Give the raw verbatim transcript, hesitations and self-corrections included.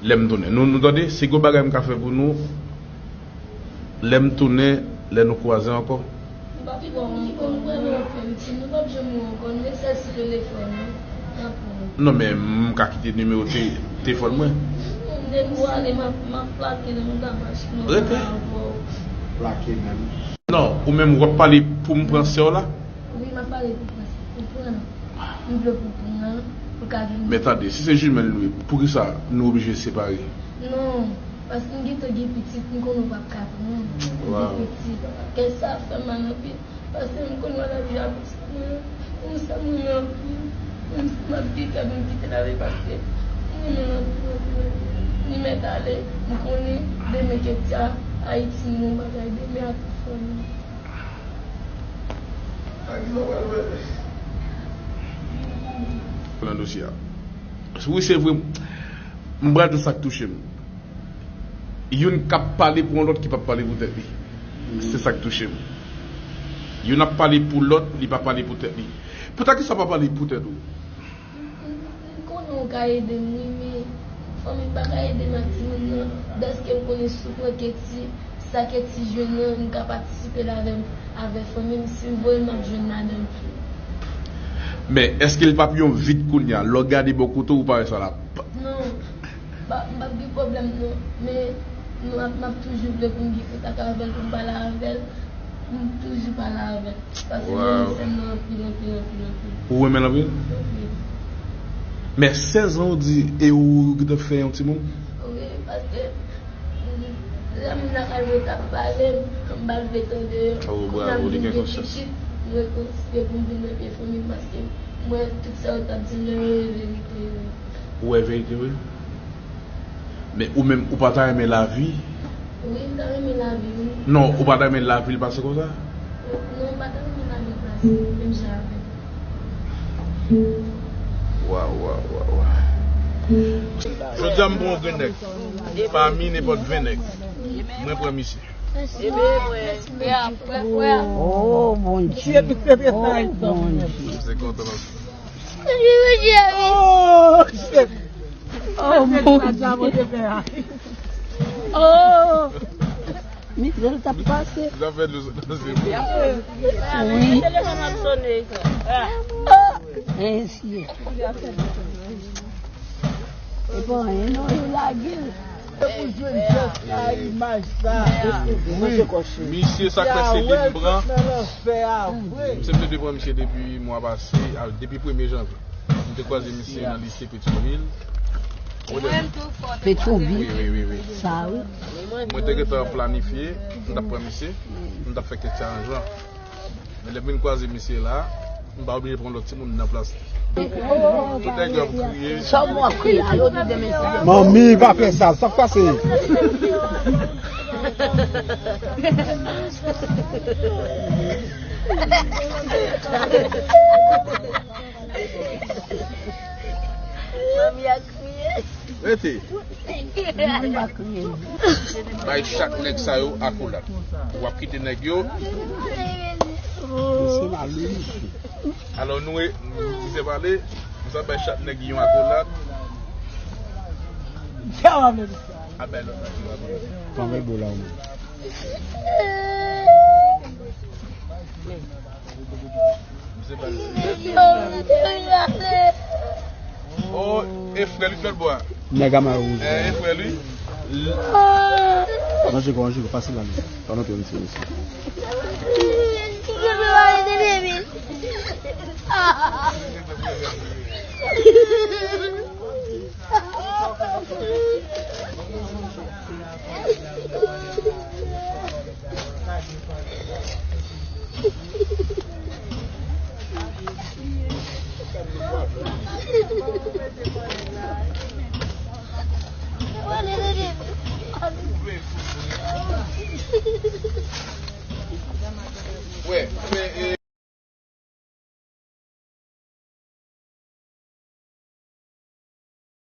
Lè m tounen. Nou, nou tande, si gon bagay m ka fè pou nou, lè m tounen, lè nou kwaze ankò. Nou pa pi bon, nou konn vrèman fè m ti, nou p ap janm wè ankò, nou resèl sou telefòn, wi. N ap wè. Non, men m ka kite nimewo te-, telefòn mwen. Depi w ale, m ap, m ap plake nan mouda machin ou. Rete. Avè w. Plake menm. Non, ou menm w ap pale pou m pran sè w la? Wi, m ap pale pou pran sè, pou pran. M vle pou pran, pou ka vin. Men tande, si se jimèl nou ye, poukisa nou oblije separe? Non, paske m gentan gen pitit, m konnen w p ap ka pran. M gen pitit. Kè sa fè m mal anpil. Paske m konn wè lavi a pou sa mwen, pou sa mwen anpil. Menm si m ap kite, m kite lavi paske m renmen l anpil, anpil, anpil. Li mèt ale, m konnen demen kèt sa, Ayiti m gon bagay demen a tout fanmi. Nan dosye a. Wi, se vre. M pral di sa k touche m. Youn k ap pale pou yon lòt ki p ap pale pou tèt li. Se sa k touche m. Youn ap pale pou lòt, li pa pale pou tèt li. Poukisa w pa pale pou tèt ou? M konnen w ka ede m, wi, men fanmi m pa ka ede m ak timoun nan. Dèske m konnen soufrans Ketty, sa Ketty jwenn nan, m ka patisipe l avè m, avè fanmi m. Si m voye l, m ap jwenn ladan l tou. Men, èske l p ap yon vid kounye a? Lè w gade bò kote w, ou pa wè sa l ap. Non. M pa, m p ap gen pwoblèm, non. Men, m ap, m ap toujou vle pou m gen kontak avè l, pou m pale avè l. M toujou pale avè l. Paske m renmen sè m nan anpil, anpil, anpil, anpil. Ou renmen l anpil? Anpil. Men sèz an ou di, e ou gentan fè yon timoun? Wi, paske, mm, lè m lakay mwen t ap pale, m pa t vle tande yo. Oh, bravo, li gen konsyans. Kounye a m vin gen pitit, m rekonsidere pou m vin nan pye fanmi m paske m wè tout sa yo t ap di m yo, yo verite yo. Ou wè verite, wi. Men ou menm, ou pa ta renmen lavi? Wi, m ta renmen lavi, wi. Non, ou pa ta renmen lavi l pase konsa? Non, m pa ta renmen lavi l pase menm jan avè m. Waw, waw, waw, waw. Jodi a m pran yon grenn nèg. Pami nenpòt ven nèg. Mwen pran misye. Oh, Bondye. Oh, Bondye. Oh, shit. Oh, bon. Oh. Mizè l t ap pase. Wi. Ensi. E pa anyen non, yo lage l. Se pou jwenn jès sa, imaj sa. Wi. Misye, sa k fè se li m pran. Misye, m te dwe pran misye depi mwa pase, a, depi premye janvye. M te kwaze misye nan lise Petyonvil. Petyonvil? Wi, wi, wi, wi. Sa, wi. Mwen te gentan planifye, m t ap pran misye, m t ap fè kèk ti aranjman. Men lè m vin kwaze misye la, m pa oblije pran lòt timoun nan plas li. Tout nèg yo ap kriye. Sa w ap kriye? Alo, di demen si Dye vle. Manmi, pa fè sa, sa k pase? Manmi a kriye. Rete. Bay chak nèg sa yo akolad. W ap kite nèg yo. Alò nou e, nou di se pale, nou sa bay chak nèg yon akolad. A bay lòt la ki va pale. Pran yon bo la ou menm. Oh, e frè li k lòt bò a. Nèg a mayo wouj. Eh, e frè li. Manje kò, manje kò, pase la, li. Pa nan pye misye, misye. Wè, men, eh,